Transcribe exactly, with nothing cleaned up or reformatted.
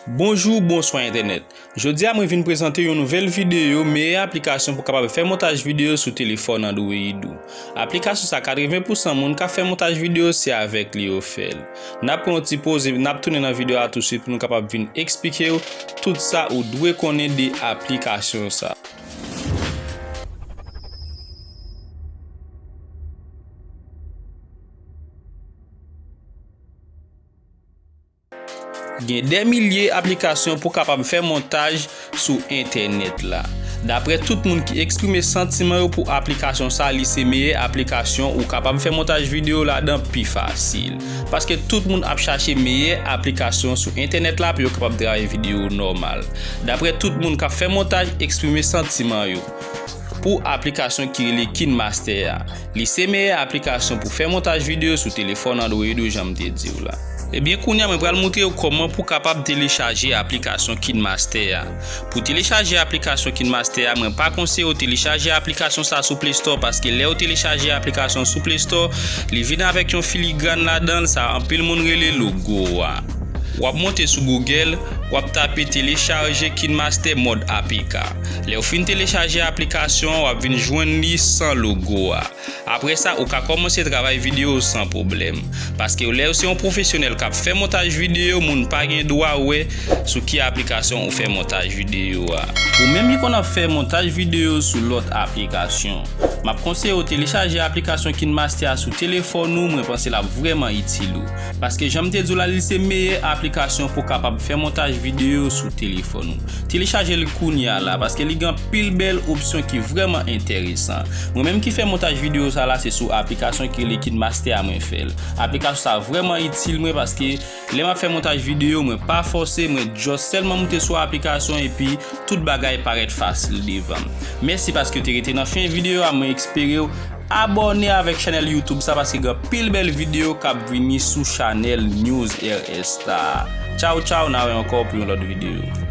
Bonjou, bonswa entènèt. Jodi a mwen vin prezante yon nouvèl videyo, meyè aplikasyon pou kapab fè montaj videyo sou telefòn Android ou. Aplikasyon sa katreven pousan moun k ap fè montaj videyo se avèk li yo fè l. N ap pran yon ti poze, n ap tounen nan videyo a tousuit pou nou kapab vin eksplike w tout sa ou dwe konnen de aplikasyon sa. Gen dè milye aplikasyon pou kapab fè montaj sou entènèt la. Daprè tout moun ki eksprime santiman yo pou aplikasyon sa, li se meyè aplikasyon ou kapab fè montaj videyo ladan pi fasil. Paske tout moun ap chache meyè aplikasyon sou entènèt la pou yo kapab travay videyo nòmal. Daprè tout moun k ap fè montaj eksprime santiman yo pou aplikasyon ki rele KineMaster a. Li se meyè aplikasyon pou fè montaj videyo sou telefòn Android ou, jan m te di w la. Ebyen, kounye a mwen pral montre w kòman pou kapab telechaje aplikasyon KineMaster a. Pou telechaje aplikasyon KineMaster a, mwen pa konseye w telechaje aplikasyon sa sou Play Store, paske lè w telechaje aplikasyon sou Play Store, li vin avèk yon filigran ladan l, sa anpil moun rele logo a. W ap monte sou Google, w ap tape telechaje KineMaster mòd A P K. Lè w fin telechaje aplikasyon an, w ap vin jwenn li san logo a. Apre sa, ou ka kòmanse travay videyo san pwoblèm. Paske lè w se yon pwofesyonèl k ap fè montaj videyo, moun pa gen dwa wè sou ki aplikasyon ou fè montaj videyo a. Ou menm ki konn ap fè montaj videyo sou lòt aplikasyon, m ap konseye w telechaje aplikasyon KineMaster a sou telefòn ou, mwen panse l ap vrèman itil ou. Paske jan m te di w la, li se meyè aplikasyon pou kapab fè montaj videyo sou telefòn ou. Telechaje l kounye a la, paske li gen anpil bèl opsyon ki vrèman enteresan. Mwen menm ki fè montaj videyo sa la, se sou aplikasyon ki rele KineMaster a mwen fè l. Aplikasyon sa vrèman itil mwen, paske lè m ap fè montaj videyo, mwen pa fòse, mwen just sèlman moute sou aplikasyon epi tout bagay parèt fasil devan m. Mèsi paske w te rete nan fen videyo a, mwen espere w abòne avèk chanèl YouTube sa, paske gen anpil bèl videyo k ap vini sou chanèl News R S la. Tchaw, tchaw, n a wè ankò pou yon lòt videyo.